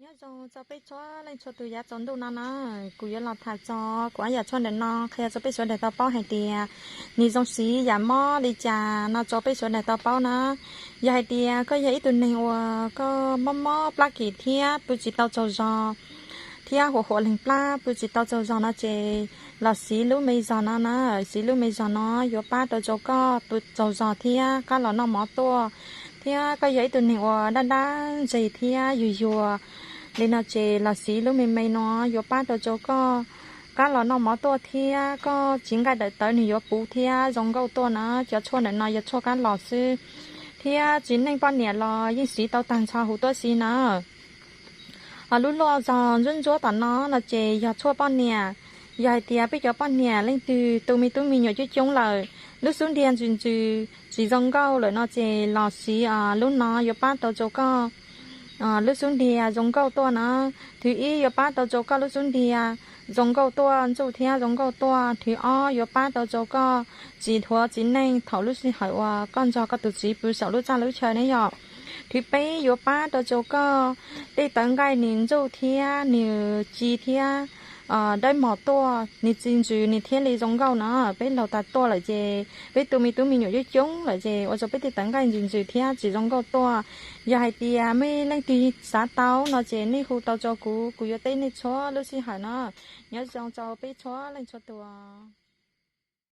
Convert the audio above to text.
Nyob zoo rau peb txhua leej txhua tus yav tsaus ntuj no na, kuv yuav los tham txog kuv ob yam tshuaj ntawm no qhia rau peb sawv daws tau paub hais tias nws zoo siv yam mob li cas no rau peb sawv daws tau paub na. Yog hais tias koj yog ib tug neeg uas koj mob mob plab kis thiab pw tsis tau tsaug zog, thiab huam huam leeg plab pw tsis tau tsaug zog no ces los siv lub me zog no na. Siv lub me zog no yuav pab rau rau koj pw tsaug zog thiab qab los noj mov tuaj. Thiab koj yog ib tug neeg uas daj daj ntseg thiab yuag yuag li no ces los siv lub me me no yuav pab rau rau koj qab los noj mov tuaj thiab koj txiv nqaij daim tawv nws yuav puv thiab zoo nkauj tuaj na. Cov tshuaj ntawm no yog tshuaj qab los xwb, thiab txiv neej poj niam los yeej siv tau tag nrho huv tuaj si na. Ho lub loj zog ntsuab ntsuab tom no no ces yog tshuaj poj niam. Yog hais tias peb cov poj niam leej twg tu me tub me nyuam coob coob lawm, lub xub ntiag ntsws ntsws tsis zoo nkauj lawm no ces los siv lub no yuav pab tau rau koj lub xub ntiag zoo nkauj tuaj na. Thwv ib yuav pab tau rau koj lub xub ntiag zoo nkauj tuaj, ntsuj thiab zoo nkauj tuaj. Thwv ob yuav pab tau rau koj tsis dhuav txiv neej thaum lub sij hawm uas koj nrog koj tus txiv pw saum lub txaj lub chaw ne yom. Thwv peb yuav pab tau rau koj tej tawv nqaij nws ntsuj thiab nws ci thiab dawb mos tuaj, nws txiv ntsws nws thiaj li zoo nkauj no. Peb laus tas tuaj lawm ces peb tu me tub me nyuam coob coob lawm ces ua rau peb tej tawv nqaij ntsws ntsws thiab tsis zoo nkauj tuaj. Yog hais tias mej leej twg xav tau no ces nej hu tau rau kuv, kuv yuav teb nej txhua lub sij hawm no. Nyob zoo rau peb txhua leej txhua tus.